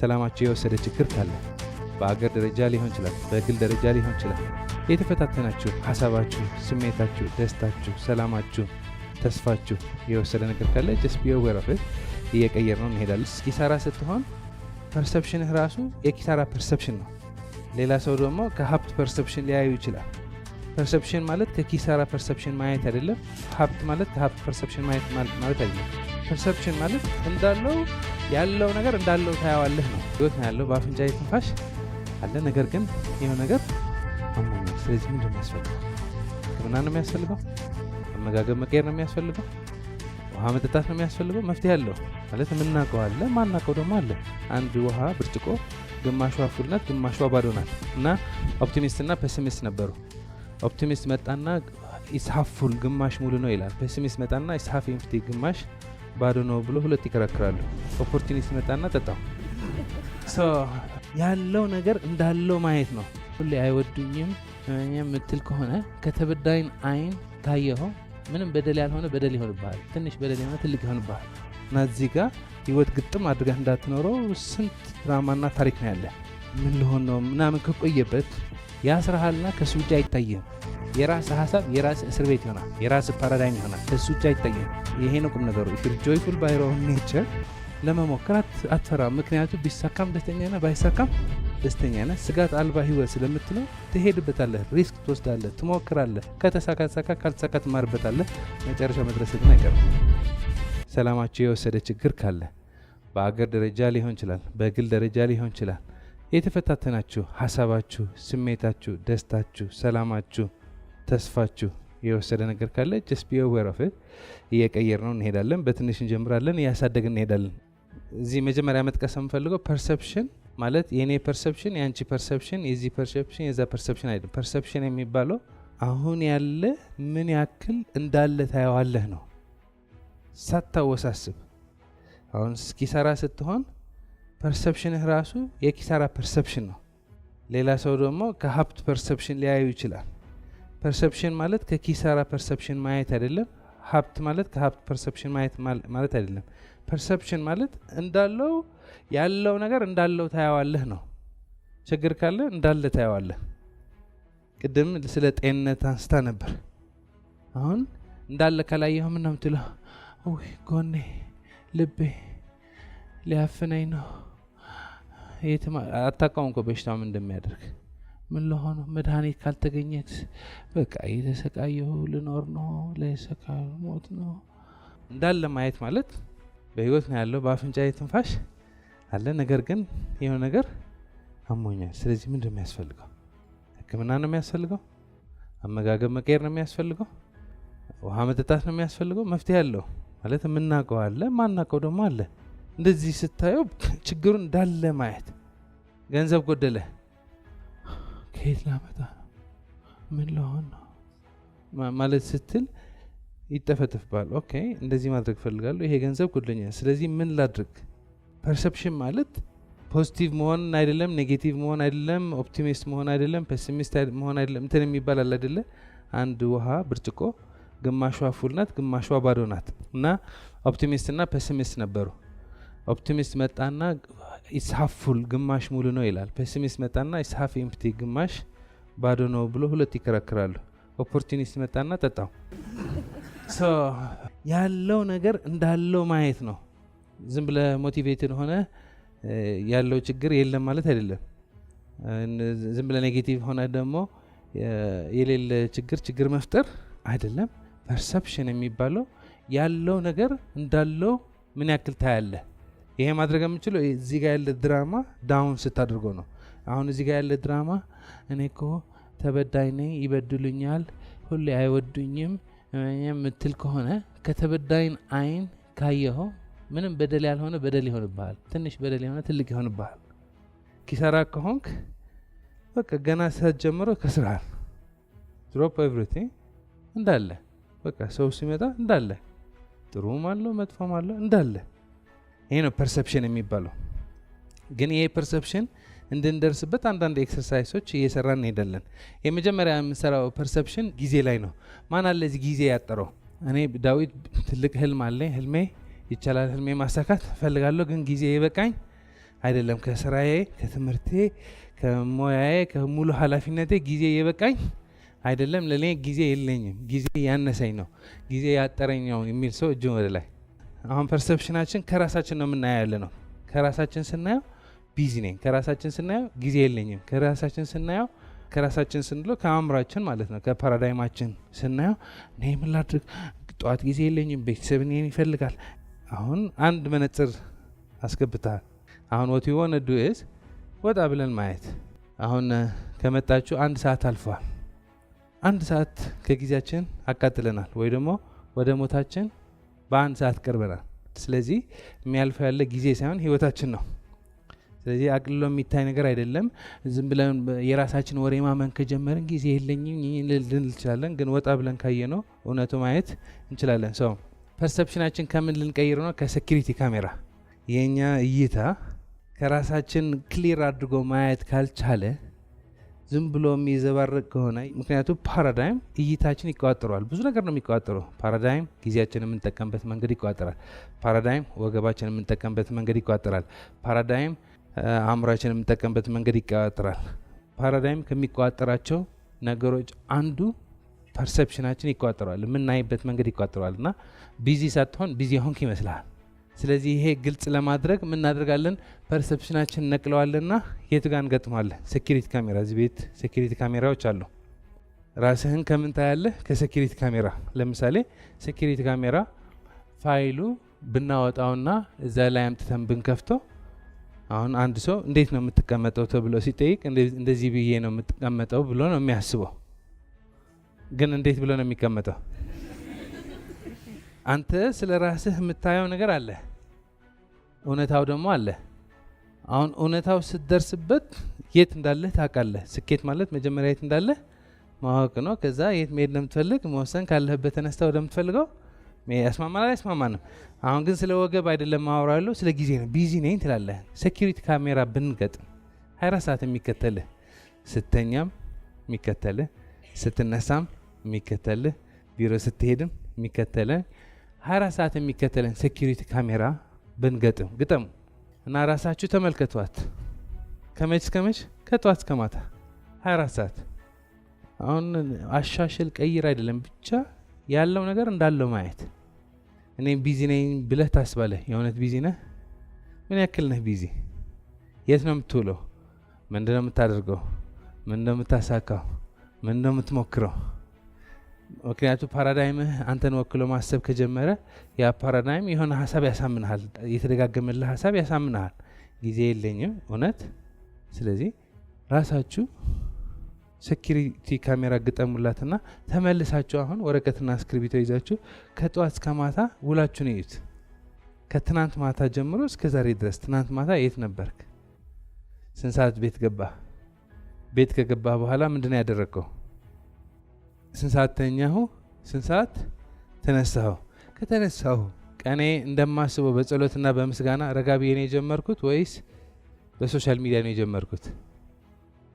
ሰላማችሁ የወሰደ ችግር ካለ፣ በአገር ደረጃ ሊሆን ይችላል፣ በግል ደረጃ ሊሆን ይችላል። የተፈታተናችሁ ሀሳባችሁ፣ ስሜታችሁ፣ ደስታችሁ፣ ሰላማችሁ፣ ተስፋችሁ የወሰደ ነገር ካለ just be aware of it። እየቀየርነው እንሄዳለን። ኪሳራ ስትሆን perception ህ ራሱ የኪሳራ perception ነው። ሌላ ሰው ደግሞ ከሀብት perception ሊያዩ ይችላል። Perception ማለት ከኪሳራ perception ማየት አይደለም። ሀብት ማለት ከሀብት perception ማየት ማለት አይደለም። Perception ማለት እንዳለው፣ ያለው ነገር እንዳለው ታየዋለህ ነው። ህይወት ነው ያለው፣ በአፍንጫ ትንፋሽ አለ። ነገር ግን ይኸው ነገር አሞኛል። ስለዚህ ምንድን ነው የሚያስፈልገው? ሕክምና ነው የሚያስፈልገው? አመጋገብ መቀየር ነው የሚያስፈልገው? ውሃ መጠጣት ነው የሚያስፈልገው? መፍትሄ አለው ማለት የምናውቀው አለ፣ ማናውቀው ደግሞ አለ። አንድ ውሃ ብርጭቆ ግማሿ full ናት፣ ግማሿ ባዶ ናት። እና optimist እና pessimist ነበሩ። Optimist መጣና "It's half full፣ ግማሽ ሙሉ ነው" ይላል። Pessimist መጣና "It's half empty፣ ግማሽ ባዶ ነው" ብሎ ሁለት ይከራከራሉ። Opportunist መጣና ጠጣው። ያለው ነገር እንዳለው ማየት ነው። ሁሌ አይወዱኝም የምትል ከሆነ ከተበዳይን አይን ካየኸው ምንም በደል ያልሆነ በደል ይሆንብሃል። ትንሽ በደል የሆነ ትልቅ ይሆንብሃል። እና እዚህ ጋር ህይወት ግጥም አድርገህ እንዳትኖረው ስንት ድራማና ታሪክ ነው ያለ። ምን ልሆን ነው ምናምን ከቆየበት ያስረሃልና ከሱ ውጭ አይታይህም። የራስ ሀሳብ የራስ እስር ቤት ይሆናል። የራስ paradigm ይሆናል። ከሱ ውጭ አይታይህም። ይሄ ነው ቁም ነገሩ። If you're joyful by your own nature ለመሞከር አትፈራም። ምክንያቱ ቢሳካም ደስተኛ ነህ፣ ባይሳካም ደስተኛ ነህ። ስጋት አልባ ህይወት ስለምትለው ትሄድበታለህ፣ risk ትወስዳለህ፣ ትሞክራለህ። ከተሳካ ተሳካ፣ ካልተሳካ ትማርበታለህ። መጨረሻ መድረስ ግን አይቀርም። ሰላማችሁ የወሰደ ችግር ካለ፣ በአገር ደረጃ ሊሆን ይችላል፣ በግል ደረጃ ሊሆን ይችላል። የተፈታተናችሁ ሀሳባችሁ፣ ስሜታችሁ፣ ደስታችሁ፣ ሰላማችሁ፣ ተስፋችሁ የወሰደ ነገር ካለ just be aware of it። እየቀየርነው እንሄዳለን። በትንሽ እንጀምራለን፣ እያሳደግን እንሄዳለን። እዚህ መጀመሪያ መጥቀስ የምፈልገው perception ማለት የእኔ perception፣ የአንቺ perception፣ የዚህ perception፣ የዛ perception አይደለም። Perception የሚባለው አሁን ያለ ምን ያክል እንዳለ ታየዋለህ ነው፣ ሳታወሳስብ። አሁን ኪሳራ ስትሆን perception ህ ራሱ የኪሳራ perception ነው። ሌላ ሰው ደግሞ ከሀብት perception ሊያዩ ይችላል። Perception ማለት ከኪሳራ perception ማየት አይደለም። ሀብት ማለት ከሀብት perception ማየት ማለት አይደለም። Perception ማለት እንዳለው፣ ያለው ነገር እንዳለው ታየዋለህ ነው። ችግር ካለ እንዳለ ታየዋለህ። ቅድም ስለ ጤንነት አንስታ ነበር። አሁን እንዳለ ካላየኸው ምን ነው የምትለው? ውይ ጎኔ፣ ልቤ ሊያፍነኝ ነው። አታውቀውም እኮ በሽታው ምን እንደሚያደርግ። ምን ለሆኑ መድኃኒት ካልተገኘት በቃ እየተሰቃየሁ ልኖር ነው፣ ለሰቃ ሞት ነው። እንዳለ ማየት ማለት በህይወት ነው ያለው፣ በአፍንጫ ትንፋሽ አለ። ነገር ግን የሆነ ነገር አሞኛል። ስለዚህ ምንድን ነው የሚያስፈልገው? ሕክምና ነው የሚያስፈልገው? አመጋገብ መቀየር ነው የሚያስፈልገው? ውሃ መጠጣት ነው የሚያስፈልገው? መፍትሄ አለው ማለት የምናውቀው አለ፣ ማናውቀው ደግሞ አለ። እንደዚህ ስታየው ችግሩን እንዳለ ማየት። ገንዘብ ጎደለ፣ ከየት ላመጣ ነው? ምን ልሆን ነው ማለት ስትል ይጠፈጥፍባል። Okay፣ እንደዚህ ማድረግ እፈልጋለሁ፣ ይሄ ገንዘብ ጎድሎኛል፣ ስለዚህ ምን ላድርግ? Perception ማለት positive መሆን አይደለም፣ negative መሆን አይደለም፣ optimist መሆን አይደለም፣ pessimist መሆን አይደለም። እንትን የሚባል አለ አይደለ? አንድ ውሃ ብርጭቆ ግማሿ full ናት፣ ግማሿ ባዶ ናት። እና optimist እና pessimist ነበሩ። Optimist መጣና "It's half full፣ ግማሽ ሙሉ ነው" ይላል። Pessimist መጣና "It's half empty፣ ግማሽ ባዶ ነው" ብሎ ሁለት ይከራከራሉ። Opportunist መጣና ጠጣው። ያለው ነገር እንዳለው ማየት ነው። ዝም ብለህ motivated ሆነ ያለው ችግር የለም ማለት አይደለም። ዝም ብለህ negative ሆነ ደግሞ የሌለ ችግር ችግር መፍጠር አይደለም። Perception የሚባለው ያለው ነገር እንዳለው ምን ያክል ታያለህ። ይሄ ማድረግ የምችለው እዚህ ጋር ያለ ድራማ down ስታደርገው ነው። አሁን እዚህ ጋር ያለ ድራማ እኔ እኮ ተበዳይ ነኝ፣ ይበድሉኛል፣ ሁሌ አይወዱኝም የምትል ከሆነ ከተበዳይን አይን ካየኸው ምንም በደል ያልሆነ በደል ይሆንብሃል። ትንሽ በደል የሆነ ትልቅ ይሆንብሃል። ኪሳራ ከሆንክ በቃ ገና ሳትጀምረው ከስረሃል። Drop everything እንዳለ፣ በቃ ሰው ሲመጣ እንዳለ ጥሩም አለው መጥፎም አለው እንዳለ። ይሄ ነው perception የሚባለው። ግን ይሄ perception እንድንደርስበት አንዳንድ exercise ኦች እየሰራን እንሄዳለን። የመጀመሪያ የምንሰራው perception ጊዜ ላይ ነው። ማን አለ እዚህ ጊዜ ያጠረው? እኔ ዳዊት ትልቅ ህልም አለኝ። ህልሜ ይቻላል፣ ህልሜ ማሳካት እፈልጋለሁ፣ ግን ጊዜ ይበቃኝ አይደለም። ከስራዬ፣ ከትምህርቴ፣ ከሙያዬ፣ ከሙሉ ኃላፊነቴ ጊዜ እየበቃኝ አይደለም። ለእኔ ጊዜ የለኝም፣ ጊዜ ያነሰኝ ነው፣ ጊዜ ያጠረኝ ነው የሚል ሰው እጁን ወደ ላይ። አሁን perception ኣችን ከራሳችን ነው የምናየው ያለ ነው። ከራሳችን ስናየው busy ነኝ፣ ከራሳችን ስናየው ጊዜ የለኝም፣ ከራሳችን ስናየው፣ ከራሳችን ስንለው ከአእምሯችን ማለት ነው፣ ከ paradigm ኣችን ስናየው እኔ ምን ላድርግ፣ ጠዋት ጊዜ የለኝም፣ ቤተሰብ እኔን ይፈልጋል። አሁን አንድ መነጽር አስገብተሃል። አሁን what you wanna do is ወጣ ብለን ማየት። አሁን ከመጣችሁ አንድ ሰዓት አልፏል። አንድ ሰዓት ከጊዜያችን አቃጥለናል፣ ወይ ደግሞ ወደ ሞታችን በአንድ ሰዓት ቀርበናል። ስለዚህ የሚያልፈው ያለ ጊዜ ሳይሆን ህይወታችን ነው። ስለዚህ አቅልሎ የሚታይ ነገር አይደለም። ዝም ብለን የራሳችን ወሬ ማመን ከጀመርን ጊዜ የለኝም ልንል እንችላለን። ግን ወጣ ብለን ካየነው እውነቱ ማየት እንችላለን። So perception ኣችን ከምን ልንቀይር ነው? ከ security camera። የእኛ እይታ ከራሳችን clear አድርጎ ማየት ካልቻለ፣ ዝም ብሎ የሚዘባረቅ ከሆነ፣ ምክንያቱም paradigm እይታችን ይቆጣጠረዋል። ብዙ ነገር ነው የሚቆጣጠረው። Paradigm ጊዜያችን የምንጠቀምበት መንገድ ይቆጣጠራል። Paradigm ወገባችን የምንጠቀምበት መንገድ ይቆጣጠራል። Paradigm አእምሯችን የምንጠቀምበት መንገድ ይቆጣጠራል። Paradigm ከሚቆጣጠራቸው ነገሮች አንዱ perception ኣችን ይቆጣጠረዋል። የምናይበት መንገድ ይቆጣጠረዋል። እና busy ሳትሆን busy ሆንክ ይመስልሃል። ስለዚህ ይሄ ግልጽ ለማድረግ ምን እናደርጋለን? Perception ኣችን ነቅለዋለንና የቱ ጋር እንገጥመዋለን? Security camera። እዚህ ቤት security ካሜራዎች አሉ። ራስህን ከምን ታያለህ? ከ security camera። ለምሳሌ security camera ፋይሉ ብናወጣውና እዛ ላይ አምጥተን ብንከፍተው፣ አሁን አንድ ሰው እንዴት ነው የምትቀመጠው ተብሎ ሲጠይቅ እንደዚህ ብዬ ነው የምትቀመጠው ብሎ ነው የሚያስበው። ግን እንዴት ብሎ ነው የሚቀመጠው? አንተ ስለ ራስህ የምታየው ነገር አለ፣ እውነታው ደግሞ አለ። አሁን እውነታው ስትደርስበት የት እንዳለህ ታውቃለህ። ስኬት ማለት መጀመሪያ የት እንዳለህ ማወቅ ነው። ከዛ የት መሄድ እንደምትፈልግ መወሰን፣ ካለህበት ተነስተህ ወደምትፈልገው። ያስማማናል አያስማማንም? አሁን ግን ስለ ወገብ አይደለም ማወራው ያለው፣ ስለ ጊዜ ነው። Busy ነኝ ትላለህ። Security camera ብንገጥም 24 ሰዓት የሚከተልህ፣ ስተኛም የሚከተልህ፣ ስትነሳም የሚከተልህ፣ ቢሮ ስትሄድም የሚከተልህ፣ 24 ሰዓት የሚከተልን security camera ብንገጥም፣ ግጠሙ እና ራሳችሁ ተመልከቷት። ከመች እስከ መች? ከጠዋት እስከ ማታ 24 ሰዓት። አሁን አሻሽል ቀይር አይደለም፣ ብቻ ያለው ነገር እንዳለው ማየት። እኔ busy ነኝ ብለህ ታስባለህ። የእውነት busy ነህ? ምን ያክል ነህ busy? የት ነው የምትውለው? ምንድን ነው የምታደርገው? ምንድን ነው የምታሳካው? ምንድን ነው የምትሞክረው? ምክንያቱ paradigm ህ አንተን ወክሎ ማሰብ ከጀመረ ያ paradigm የሆነ ሀሳብ ያሳምንሃል፣ የተደጋገመልህ ሀሳብ ያሳምንሃል። ጊዜ የለኝም እውነት። ስለዚህ ራሳችሁ security camera ግጠሙላትና ተመልሳችሁ አሁን ወረቀትና እስክሪብቶ ይዛችሁ ከጠዋት እስከ ማታ ውላችሁን እዩት። ከትናንት ማታ ጀምሮ እስከ ዛሬ ድረስ ትናንት ማታ የት ነበርክ? ስንት ሰዓት ቤት ገባህ? ቤት ከገባህ በኋላ ምንድን ነው ያደረግከው? ስንት ሰዓት ተኛሁ? ስንት ሰዓት ተነሳሁ? ከተነሳሁ ቀኔ እንደማስበው በጸሎትና በምስጋና ረጋ ብዬ ነው የጀመርኩት ወይስ በ social media ነው የጀመርኩት?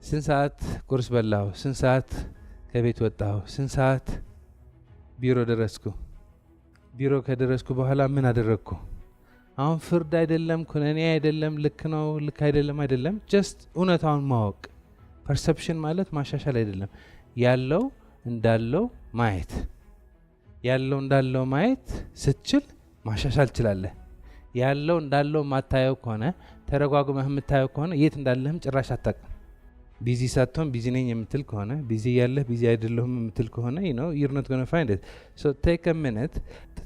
ስንት ሰዓት ቁርስ በላሁ? ስንት ሰዓት ከቤት ወጣሁ? ስንት ሰዓት ቢሮ ደረስኩ? ቢሮ ከደረስኩ በኋላ ምን አደረግኩ? አሁን ፍርድ አይደለም፣ ኩነኔ አይደለም፣ ልክ ነው ልክ አይደለም አይደለም፣ just እውነታውን ማወቅ። Perception ማለት ማሻሻል አይደለም፣ ያለው እንዳለው ማየት። ያለው እንዳለው ማየት ስትችል ማሻሻል ትችላለህ። ያለው እንዳለው ማታየው ከሆነ፣ ተረጓጉመህ የምታየው ከሆነ የት እንዳለህም ጭራሽ አታውቅም። Busy ሳትሆን busy ነኝ የምትል ከሆነ፣ busy እያለህ busy አይደለሁም የምትል ከሆነ you're not gonna find it። So take a minute።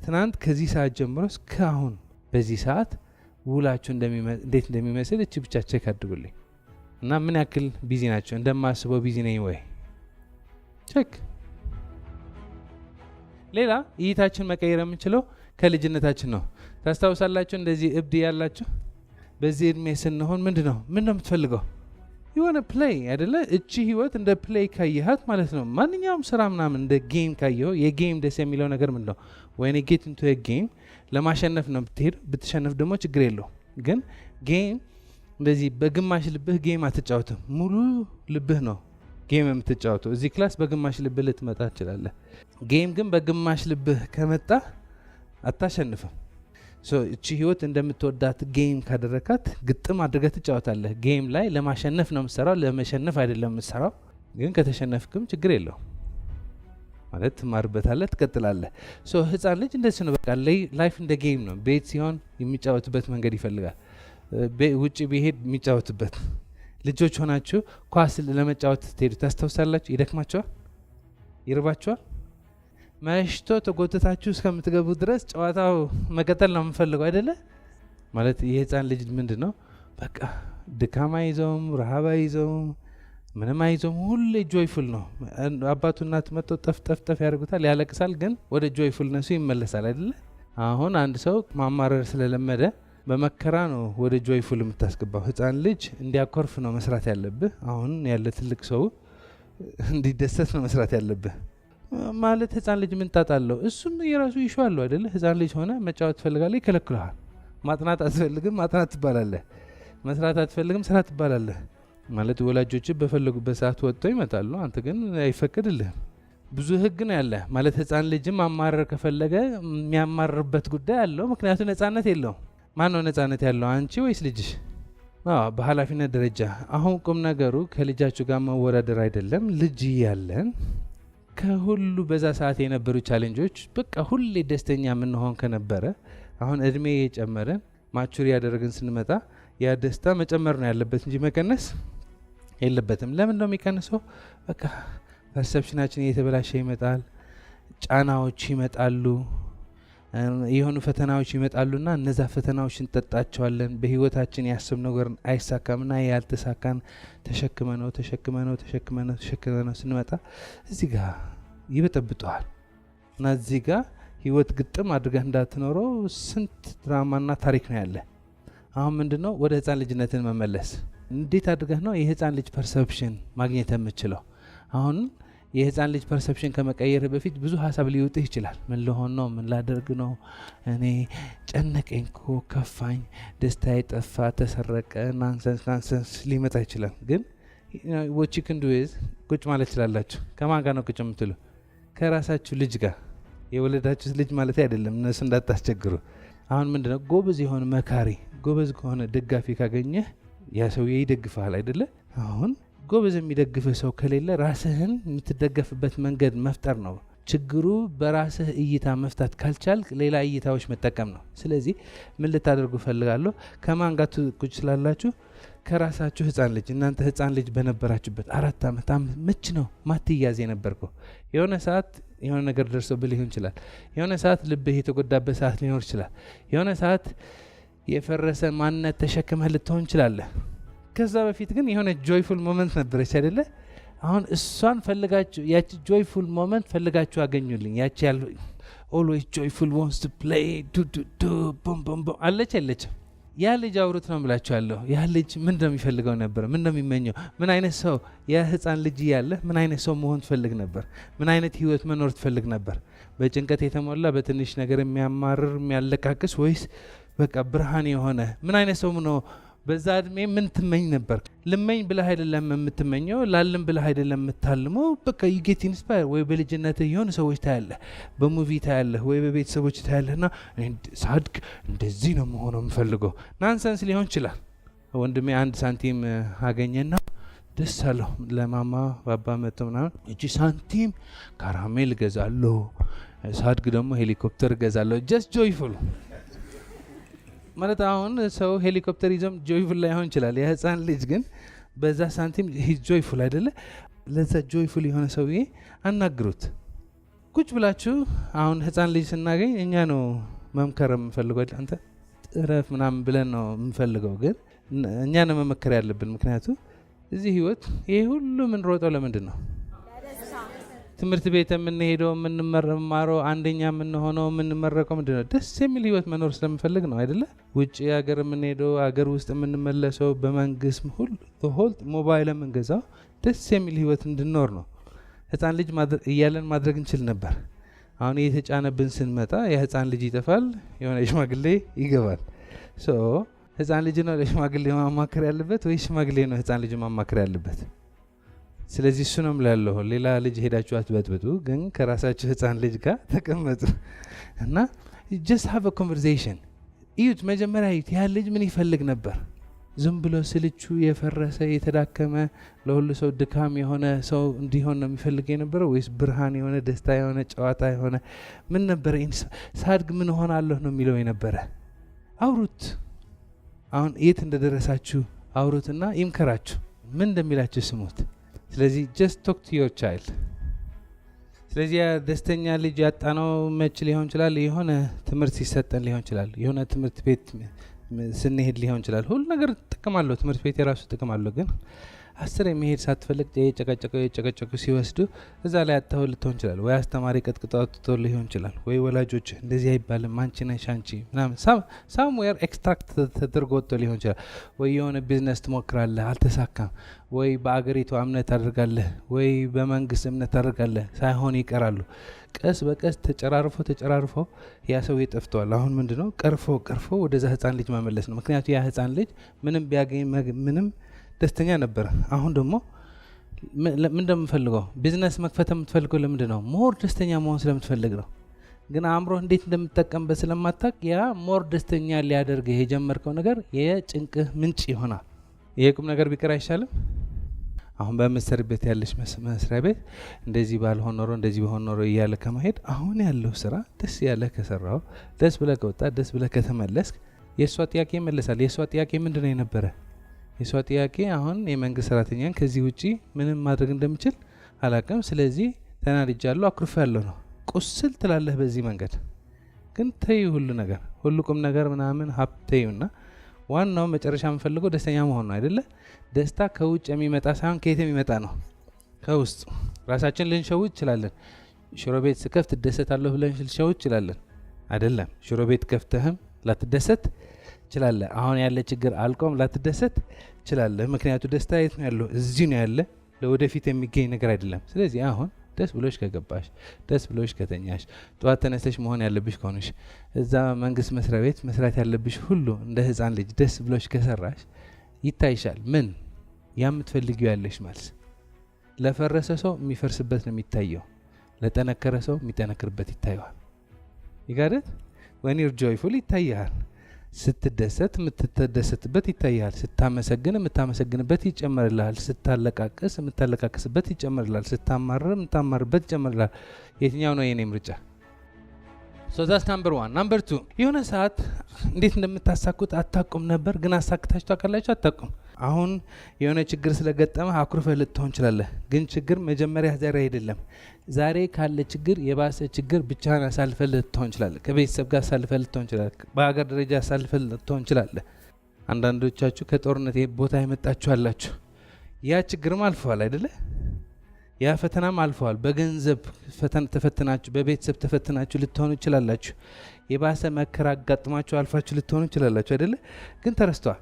ትናንት ከዚህ ሰዓት ጀምሮ እስከ አሁን በዚህ ሰዓት ውላችሁ እንዴት እንደሚመስል እቺ ብቻ check አድርጉልኝ እና ምን ያክል busy ናችሁ? እንደማስበው busy ነኝ ወይ? Check። ሌላ እይታችን መቀየር የምንችለው ከልጅነታችን ነው። ታስታውሳላችሁ? እንደዚህ እብድ ያላችሁ በዚህ እድሜ ስንሆን ምንድን ነው የምትፈልገው? You wanna play አይደለ? እቺ ህይወት እንደ play ካየሃት ማለት ነው። ማንኛውም ስራ ምናምን እንደ game ካየኸው፣ የ game ደስ የሚለው ነገር ምንድን ነው? When you get into game ለማሸነፍ ነው የምትሄደው። ብትሸነፍ ደግሞ ችግር የለው። ግን game እንደዚህ በግማሽ ልብህ game አትጫወትም። ሙሉ ልብህ ነው game የምትጫወተው። እዚህ class በግማሽ ልብህ ልትመጣ ትችላለህ። Game ግን በግማሽ ልብህ ከመጣ አታሸንፍም። So እቺ ህይወት እንደምትወዳት game ካደረካት ግጥም አድርገህ ትጫወታለህ። Game ላይ ለማሸነፍ ነው የምትሰራው፣ ለመሸነፍ አይደለም የምትሰራው። ግን ከተሸነፍክም ችግር የለውም ማለት ትማርበታለህ፣ ትቀጥላለህ። So ህፃን ልጅ እንደዚህ ነው። በቃ life እንደ game ነው። ቤት ሲሆን የሚጫወትበት መንገድ ይፈልጋል። ውጭ ቢሄድ የሚጫወትበት። ልጆች ሆናችሁ ኳስ ለመጫወት ስትሄዱ ታስታውሳላችሁ? ይደክማችኋል፣ ይርባችኋል። መሽቶ ተጎትታችሁ እስከምትገቡ ድረስ ጨዋታው መቀጠል ነው የምፈልገው አይደለ? ማለት የህፃን ልጅ ምንድን ነው፣ በቃ ድካም አይዘውም፣ ረሃብ አይዘውም፣ ምንም አይዘውም። ሁሌ joyful ነው። አባቱ እናት መጥቶ ጠፍ ጠፍ ጠፍ ያደርጉታል፣ ያለቅሳል፣ ግን ወደ joyfulness ኡ ይመለሳል አይደለ? አሁን አንድ ሰው ማማረር ስለለመደ በመከራ ነው ወደ joyful የምታስገባው። ህፃን ልጅ እንዲያኮርፍ ነው መስራት ያለብህ። አሁን ያለ ትልቅ ሰው እንዲደሰት ነው መስራት ያለብህ። ማለት ህፃን ልጅ ምን ጣጣ አለው? እሱም የራሱ issue አለው አይደለ? ህፃን ልጅ ሆነ መጫወት ትፈልጋለህ፣ ይከለክሉሃል። ማጥናት አትፈልግም፣ ማጥናት ትባላለህ። መስራት አትፈልግም፣ ስራ ትባላለህ። ማለት ወላጆች በፈለጉበት ሰዓት ወጥተው ይመጣሉ። አንተ ግን አይፈቅድልህም። ብዙ ህግ ነው ያለ። ማለት ህፃን ልጅም ማማረር ከፈለገ የሚያማርርበት ጉዳይ አለው። ምክንያቱም ነጻነት የለውም። ማን ነው ነጻነት ያለው፣ አንቺ ወይስ ልጅሽ? አዎ፣ በኃላፊነት ደረጃ አሁን ቁም ነገሩ ከልጃችሁ ጋር መወዳደር አይደለም። ልጅ እያለን ከሁሉ በዛ ሰዓት የነበሩ challenge ኦች በቃ ሁሌ ደስተኛ የምንሆን ከነበረ፣ አሁን እድሜ እየጨመረን mature እያደረግን ስንመጣ ያ ደስታ መጨመር ነው ያለበት እንጂ መቀነስ የለበትም። ለምን ነው የሚቀንሰው? በቃ perception ኣችን እየተበላሸ ይመጣል። ጫናዎች ይመጣሉ፣ የሆኑ ፈተናዎች ይመጣሉና እነዛ ፈተናዎች እንጠጣቸዋለን። በህይወታችን ያሰብነው ነገር አይሳካምና ያልተሳካን ተሸክመነው ተሸክመነው ተሸክመነው ተሸክመነው ስንመጣ እዚህ ጋር ይበጠብጠዋል እና እዚህ ጋር ህይወት ግጥም አድርገህ እንዳትኖረው ስንት ድራማና ታሪክ ነው ያለ። አሁን ምንድን ነው፣ ወደ ህፃን ልጅነትን መመለስ። እንዴት አድርገህ ነው የህፃን ልጅ perception ማግኘት የምችለው? አሁን የህፃን ልጅ perception ከመቀየር በፊት ብዙ ሀሳብ ሊውጥህ ይችላል። ምን ልሆን ነው? ምን ላደርግ ነው? እኔ ጨነቀኝ እኮ፣ ከፋኝ፣ ደስታ የጠፋ ተሰረቀ፣ nonsense nonsense ሊመጣ ይችላል። ግን what you can do is ቁጭ ማለት ትችላላችሁ። ከማን ጋር ነው ቁጭ የምትሉ? ከራሳችሁ ልጅ ጋር። የወለዳችሁት ልጅ ማለት አይደለም፣ እነሱ እንዳታስቸግሩ። አሁን ምንድነው፣ ጎበዝ የሆነ መካሪ፣ ጎበዝ ከሆነ ደጋፊ ካገኘህ ያ ሰውዬ ይደግፍሃል አይደለ? አሁን ጎበዝ የሚደግፍህ ሰው ከሌለ ራስህን የምትደገፍበት መንገድ መፍጠር ነው። ችግሩ በራስህ እይታ መፍታት ካልቻልክ ሌላ እይታዎች መጠቀም ነው። ስለዚህ ምን ልታደርጉ እፈልጋለሁ? ከማን ጋር ቁጭ ስላላችሁ ከራሳችሁ ህፃን ልጅ፣ እናንተ ህፃን ልጅ በነበራችሁበት 4 ዓመት መች ነው ማትያዝ የነበርከው? የሆነ ሰዓት የሆነ ነገር ደርሶብህ ሊሆን ይችላል። የሆነ ሰዓት ልብህ የተጎዳበት ሰዓት ሊኖር ይችላል። የሆነ ሰዓት የፈረሰ ማንነት ተሸክመህ ልትሆን ትችላለህ። ከዛ በፊት ግን የሆነ joyful moment ነበረች አይደለ? አሁን እሷን ፈልጋችሁ፣ ያቺ joyful moment ፈልጋችሁ አገኙልኝ። ያቺ ያሉ always joyful, wants to play, ዱ ዱ ዱ ቡም ቡም ቡም አለች የለችም? ያ ልጅ አውሩት ነው የምላችኋለሁ። ያ ልጅ ምን እንደሚፈልገው ነበር? ምን እንደሚመኘው? ምን አይነት ሰው፣ ያ ህፃን ልጅ እያለ ምን አይነት ሰው መሆን ትፈልግ ነበር? ምን አይነት ህይወት መኖር ትፈልግ ነበር? በጭንቀት የተሞላ፣ በትንሽ ነገር የሚያማርር፣ የሚያለቃቅስ ወይስ በቃ ብርሃን የሆነ፣ ምን አይነት ሰው ነው? በዛ እድሜ ምን ትመኝ ነበር? ልመኝ ብለህ አይደለም የምትመኘው፣ ላልም ብለህ አይደለም የምታልመው። በቃ you get inspired ወይ በልጅነት የሆኑ ሰዎች ታያለህ፣ በ movie ታያለህ፣ ወይ በቤተሰቦች ታያለህ እና ሳድግ እንደዚህ ነው መሆነው የምፈልገው። Nonsense ሊሆን ይችላል። ወንድሜ አንድ ሳንቲም አገኘና ደስ አለው። ለማማ ባባ መጥቶ ምናምን እቺ ሳንቲም ካራሜል እገዛለሁ፣ ሳድግ ደግሞ ሄሊኮፕተር እገዛለሁ። Just joyful ማለት አሁን ሰው ሄሊኮፕተር ይዞም joyful ላይሆን ይችላል። የህፃን ልጅ ግን በዛ ሳንቲም joyful አይደለ? ለዛ joyful የሆነ ሰውዬ አናግሩት። ቁጭ ብላችሁ አሁን ህፃን ልጅ ስናገኝ እኛ ነው መምከር የምንፈልገው። አንተ ጥረፍ ምናምን ብለን ነው የምንፈልገው፣ ግን እኛ ነው መመከር ያለብን። ምክንያቱ እዚህ ህይወት ይሄ ሁሉ የምንሮጠው ለምንድን ነው? ትምህርት ቤት የምንሄደው፣ የምንማረው፣ አንደኛ የምንሆነው፣ የምንመረቀው ምንድን ነው? ደስ የሚል ህይወት መኖር ስለምፈልግ ነው አይደለ? ውጭ ሀገር የምንሄደው፣ ሀገር ውስጥ የምንመለሰው፣ በመንግስት ሁሉ whole ሞባይል የምንገዛው ደስ የሚል ህይወት እንድኖር ነው። ህፃን ልጅ እያለን ማድረግ እንችል ነበር። አሁን እየተጫነብን ስንመጣ የህፃን ልጅ ይጠፋል፣ የሆነ ሽማግሌ ይገባል። So ህፃን ልጅ ነው ለሽማግሌ ማማከር ያለበት ወይ ሽማግሌ ነው ህፃን ልጅ ማማከር ያለበት? ስለዚህ እሱ ነው የምላለሁ። ሌላ ልጅ ሄዳችሁ አትበጥብጡ፣ ግን ከራሳችሁ ህፃን ልጅ ጋር ተቀመጡ እና just have a conversation። እዩት፣ መጀመሪያ እዩት። ያ ልጅ ምን ይፈልግ ነበር? ዝም ብሎ ስልቹ፣ የፈረሰ፣ የተዳከመ፣ ለሁሉ ሰው ድካም የሆነ ሰው እንዲሆን ነው የሚፈልግ የነበረው ወይስ ብርሃን የሆነ፣ ደስታ የሆነ፣ ጨዋታ የሆነ ምን ነበረ? ሳድግ ምን እሆናለሁ ነው የሚለው የነበረ? አውሩት። አሁን የት እንደደረሳችሁ አውሩትና ይምከራችሁ። ምን እንደሚላችሁ ስሙት። ስለዚህ just talk to your child። ስለዚህ ያ ደስተኛ ልጅ ያጣነው መች ሊሆን ይችላል? የሆነ ትምህርት ሲሰጠን ሊሆን ይችላል። የሆነ ትምህርት ቤት ስንሄድ ሊሆን ይችላል። ሁሉ ነገር ጥቅም አለው። ትምህርት ቤት የራሱ ጥቅም አለው። ግን 10 የመሄድ ሳትፈልግ የጨቀጨቀ የጨቀጨቁ ሲወስዱ እዛ ላይ አጥተው ልትሆን ይችላል። ወይ አስተማሪ ቀጥቅጦ አውጥቶ ሊሆን ይችላል። ወይ ወላጆች እንደዚህ አይባልም፣ አንቺ ነሽ አንቺ ምናምን somewhere extract ተደርጎ ወጥቶ ሊሆን ይችላል። ወይ የሆነ ቢዝነስ ትሞክራለህ፣ አልተሳካም። ወይ በአገሪቱ እምነት ታደርጋለህ፣ ወይ በመንግስት እምነት ታደርጋለህ፣ ሳይሆን ይቀራሉ። ቀስ በቀስ ተጨራርፎ ተጨራርፎ ያ ሰው ጠፍተዋል። አሁን ምንድነው ቀርፎ ቀርፎ ወደዛ ህፃን ልጅ መመለስ ነው። ምክንያቱ ያ ህፃን ልጅ ምንም ቢያገኝ ምንም ደስተኛ ነበረ። አሁን ደግሞ ምን እንደምፈልገው ቢዝነስ መክፈት የምትፈልገው ለምንድን ነው? More ደስተኛ መሆን ስለምትፈልግ ነው። ግን አእምሮ እንዴት እንደምትጠቀምበት ስለማታውቅ ያ more ደስተኛ ሊያደርግህ የጀመርከው ነገር የጭንቅህ ምንጭ ይሆናል። ይሄ ቁም ነገር ቢቀር አይሻልም? አሁን በምትሰሪበት ያለሽ መስሪያ ቤት እንደዚህ ባልሆን ኖሮ፣ እንደዚህ በሆን ኖሮ እያለ ከመሄድ አሁን ያለው ስራ ደስ ያለ ከሰራው፣ ደስ ብለህ ከወጣ፣ ደስ ብለህ ከተመለስክ የእሷ ጥያቄ ይመለሳል። የእሷ ጥያቄ ምንድን ነው የነበረ? የእሷ ጥያቄ አሁን የመንግስት ሰራተኛን ከዚህ ውጪ ምንም ማድረግ እንደምችል አላቅም፣ ስለዚህ ተናድጃለሁ፣ አኩርፌያለሁ ነው። ቁስል ትላለህ በዚህ መንገድ። ግን ተዩ፣ ሁሉ ነገር፣ ሁሉ ቁም ነገር ምናምን ሀብት ተዩና ዋናው መጨረሻ የምፈልገው ደስተኛ መሆን ነው፣ አይደለ? ደስታ ከውጭ የሚመጣ ሳይሆን ከየት የሚመጣ ነው? ከውስጥ። ራሳችን ልንሸውድ እንችላለን። ሽሮ ቤት ስከፍት እደሰታለሁ ብለን ልንሸውድ እንችላለን። አይደለም። ሽሮ ቤት ከፍተህም ላትደሰት ትችላለህ። አሁን ያለ ችግር አልቆም ላትደሰት ትችላለህ። ምክንያቱ ደስታ የት ነው ያለው? እዚህ ነው ያለ። ለወደፊት የሚገኝ ነገር አይደለም። ስለዚህ አሁን ደስ ብሎሽ ከገባሽ፣ ደስ ብሎሽ ከተኛሽ፣ ጠዋት ተነስተሽ መሆን ያለብሽ ከሆንሽ፣ እዛ መንግስት መስሪያ ቤት መስራት ያለብሽ ሁሉ እንደ ህፃን ልጅ ደስ ብሎሽ ከሰራሽ ይታይሻል። ምን ያ የምትፈልጊው ያለሽ መልስ። ለፈረሰ ሰው የሚፈርስበት ነው የሚታየው። ለጠነከረ ሰው የሚጠነክርበት ይታየዋል። You got it? When you're joyful ይታይሃል። ስትደሰት የምትደሰትበት ይታይሃል። ስታመሰግን የምታመሰግንበት ይጨመርልሃል። ስታለቃቅስ የምታለቃቅስበት ይጨመርልሃል። ስታማርር የምታማርበት ይጨመርልሃል። የትኛው ነው የኔ ምርጫ? So that's number one። Number two፣ የሆነ ሰዓት እንዴት እንደምታሳኩት አታውቁም ነበር፣ ግን አሳክታችሁ ታውቃላችሁ? አታውቁም። አሁን የሆነ ችግር ስለገጠመ አኩርፈህ ልትሆን ትችላለህ። ግን ችግር መጀመሪያ ዛሬ አይደለም። ዛሬ ካለ ችግር የባሰ ችግር ብቻህን አሳልፈህ ልትሆን ትችላለህ። ከቤተሰብ ጋር አሳልፈህ ልትሆን ትችላለህ። በሀገር ደረጃ አሳልፈህ ልትሆን ትችላለህ። አንዳንዶቻችሁ ከጦርነት ቦታ የመጣችሁ አላችሁ። ያ ችግርም አልፈዋል፣ አይደለ? ያ ፈተናም አልፈዋል። በገንዘብ ተፈትናችሁ፣ በቤተሰብ ተፈትናችሁ ልትሆኑ ይችላላችሁ። የባሰ መከራ አጋጥማችሁ አልፋችሁ ልትሆኑ ይችላላችሁ፣ አይደለ? ግን ተረስቷል።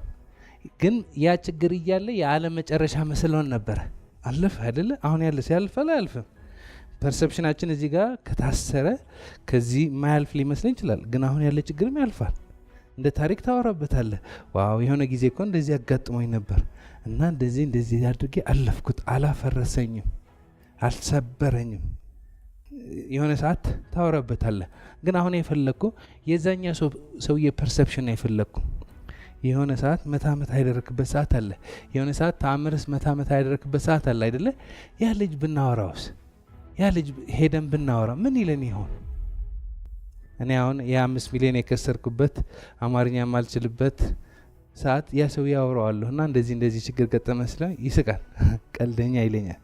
ግን ያ ችግር እያለ የዓለም መጨረሻ መስሎን ነበረ። አለፈ፣ አይደለ? አሁን ያለ ሲያልፋል አያልፍም? Perception ኣችን እዚህ ጋር ከታሰረ ከዚህ ማያልፍ ሊመስለን ይችላል። ግን አሁን ያለ ችግርም ያልፋል። እንደ ታሪክ ታወራበታለህ። Wow፣ የሆነ ጊዜ እኮ እንደዚህ አጋጥሞኝ ነበር እና እንደዚህ እንደዚህ አድርጌ አለፍኩት፣ አላፈረሰኝም፣ አልሰበረኝም። የሆነ ሰዓት ታወራበታለህ። ግን አሁን የፈለግኩ የዛኛ ሰውዬ perception ነው የፈለግኩ። የሆነ ሰዓት መታ መታ ያደረክበት ሰዓት አለ። የሆነ ሰዓት ተአምርስ መታ መታ ያደረክበት ሰዓት አለ፣ አይደለ? ያ ልጅ ብናወራውስ? ያ ልጅ ሄደን ብናወራ ምን ይለን ይሆን? እኔ አሁን የ5 ሚሊዮን የከሰርኩበት፣ አማርኛ የማልችልበት ሰዓት ያ ሰው ያወራዋለሁ እና እንደዚህ እንደዚህ ችግር ገጠመ ስለ ይስቃል። ቀልደኛ ይለኛል።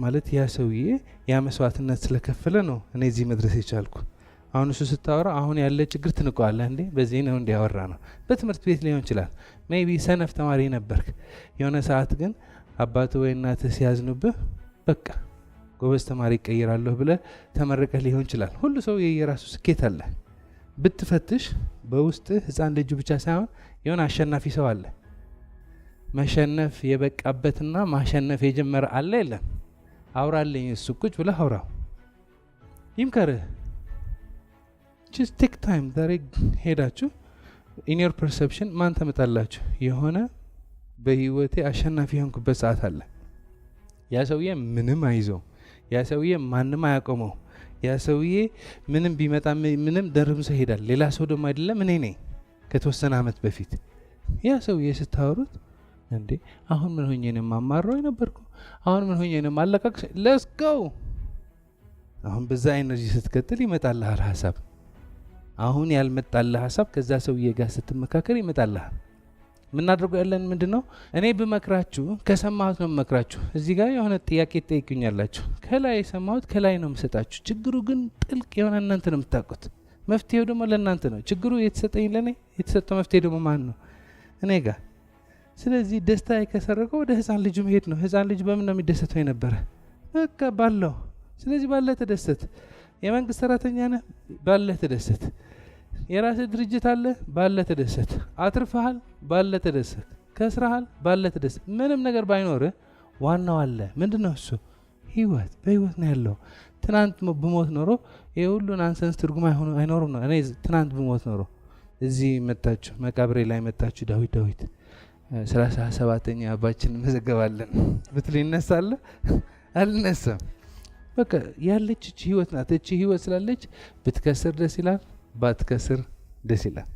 ማለት ያ ሰውዬ ያ መስዋዕትነት ስለከፈለ ነው እኔ እዚህ መድረስ የቻልኩ። አሁን እሱ ስታወራ አሁን ያለ ችግር ትንቀዋለህ። እንዴ፣ በዚህ ነው እንዲያወራ ነው። በትምህርት ቤት ሊሆን ይችላል። Maybe ሰነፍ ተማሪ ነበርክ። የሆነ ሰዓት ግን አባት ወይ እናትህ ሲያዝኑብህ በቃ ጎበዝ ተማሪ ይቀይራለሁ ብለህ ተመርቀህ ሊሆን ይችላል። ሁሉ ሰው የየራሱ ስኬት አለ። ብትፈትሽ በውስጥህ ህፃን ልጁ ብቻ ሳይሆን የሆነ አሸናፊ ሰው አለ። መሸነፍ የበቃበትና ማሸነፍ የጀመረ አለ የለም? አውራልኝ። እሱ ቁጭ ብለህ አውራው፣ ይምከርህ። Just take time። ዛሬ ሄዳችሁ in your perception ማን ተመጣላችሁ? የሆነ በህይወቴ አሸናፊ የሆንኩበት ሰዓት አለ። ያ ሰውዬ ምንም አይዘው፣ ያ ሰውዬ ማንም አያቆመው፣ ያ ሰውዬ ምንም ቢመጣ ምንም ደርምሶ ይሄዳል። ሌላ ሰው ደግሞ አይደለም፣ እኔ ነኝ። ከተወሰነ ዓመት በፊት ያ ሰውዬ ስታወሩት፣ እንዴ አሁን ምን ሆኜ ነው የማማረው የነበርኩ? አሁን ምን ሆኜ ነው የማለቃቅስ? Let's go። አሁን በዛ energy ስትቀጥል ይመጣልሃል ሀሳብ። አሁን ያልመጣልህ ሀሳብ ከዛ ሰውዬ ጋር ስትመካከር ይመጣልሃል። የምናደርገው ያለን ምንድን ነው? እኔ ብመክራችሁ ከሰማሁት ነው የምመክራችሁ። እዚህ ጋር የሆነ ጥያቄ ትጠይቁኛላችሁ። ከላይ የሰማሁት ከላይ ነው የምሰጣችሁ። ችግሩ ግን ጥልቅ የሆነ እናንተ ነው የምታውቁት። መፍትሄው ደግሞ ለእናንተ ነው። ችግሩ የተሰጠኝ ለእኔ፣ የተሰጠው መፍትሄ ደግሞ ማን ነው? እኔ ጋር። ስለዚህ ደስታ ከሰረቀው ወደ ህፃን ልጁ መሄድ ነው። ህፃን ልጁ በምን ነው የሚደሰተው የነበረ? በቃ ባለው። ስለዚህ ባለህ ተደሰት። የመንግስት ሰራተኛ ነህ፣ ባለህ ተደሰት። የራስህ ድርጅት አለ፣ ባለህ ተደሰት። አትርፈሃል፣ ባለህ ተደሰት። ከስረሃል፣ ባለህ ተደሰት። ምንም ነገር ባይኖርህ ዋናው አለ። ምንድን ነው እሱ? ህይወት። በህይወት ነው ያለው። ትናንት ብሞት ኖሮ ይህ ሁሉ nonsense ትርጉም አይኖርም ነው። እኔ ትናንት ብሞት ኖሮ እዚህ መጣችሁ፣ መቃብሬ ላይ መጣችሁ፣ "ዳዊት ዳዊት 37ኛ አባችን እንመዘገባለን" ብትል ይነሳለ? አልነሳም። በቃ ያለች እቺ ህይወት ናት። እቺ ህይወት ስላለች ብትከስር ደስ ይላል፣ ባትከስር ደስ ይላል።